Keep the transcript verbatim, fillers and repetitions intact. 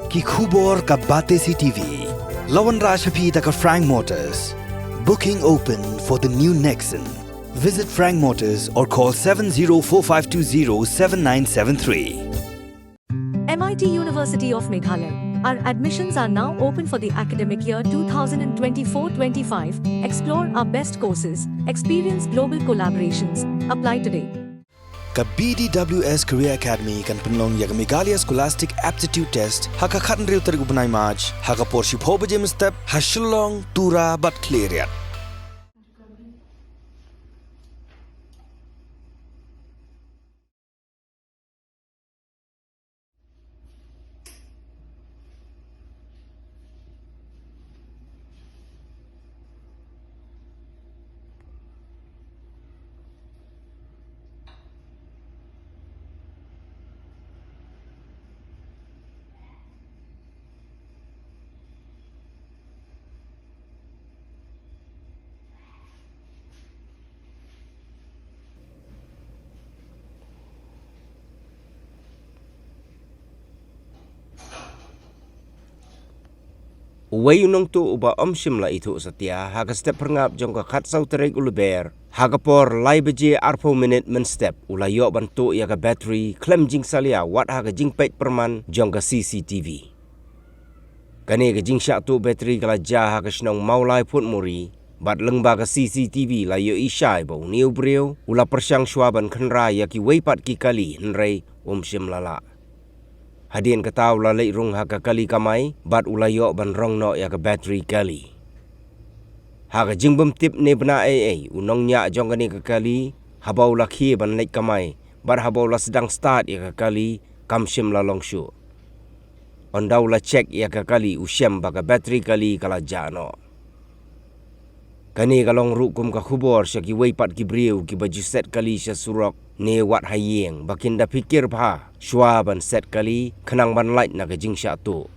Ki khubor ka Batesi T V. La wanrah sha phi da ka Frank Motors. Booking open for the new Nexon. Visit Frank Motors or call seven zero four five two zero seven nine seven three. M I T University of Meghalaya. Our admissions are now open for the academic year two thousand twenty-four twenty-five. Explore our best courses, experience global collaborations. Apply today. Ka B D W S Career Academy kan pynlong ïa ka Meghalaya Scholastic Aptitude Test ha ka khathynriew tarik u bnai March, ha ka por shiphew baje mynstep, ha Shillong, Tura bad Khliehriat. Uwei u nongtuh uba ym shym la ithuh satia ha ka step phyrngap jong ka khatsaw tarik u Lber, ha ka por lai baje arphew minit mynstep, u la ïoh ban tuh ïa ka battery khlem jingsalia wat ha ka jingpeit pyrman jong ka C C T V. Kane ka jingshah tuh battery ka la jia ha ka shnong Mawlai Phuthmuri, bad lyngba ka C C T V la ïohi shai ba une u briew u la pyrshang shuwa ban khynra ïa kiwei pat ki kali, hynrei um shym la lah. Hadien kata u la leit rung ha ka kali kamai bad u la ïoh ban rong noh ïa ka battery kali. Ha ka jingbymtip ne bna ei ei, u nongñiah jong kane ka kali, haba u la khie ban leit kamai bad haba u la sdang start ïa ka kali, kam shym la long shuh. Ynda u la check ïa ka kali, u shem ba ka battery kali ka la jah noh. Kane ka long ruh kum ka khubor sha kiwei pat ki briew kiba ju set kali sha surok ne wat ha ïing, ba kin da phikir bha shuwa ban set kali khnang ban lait na ka jingshah tuh.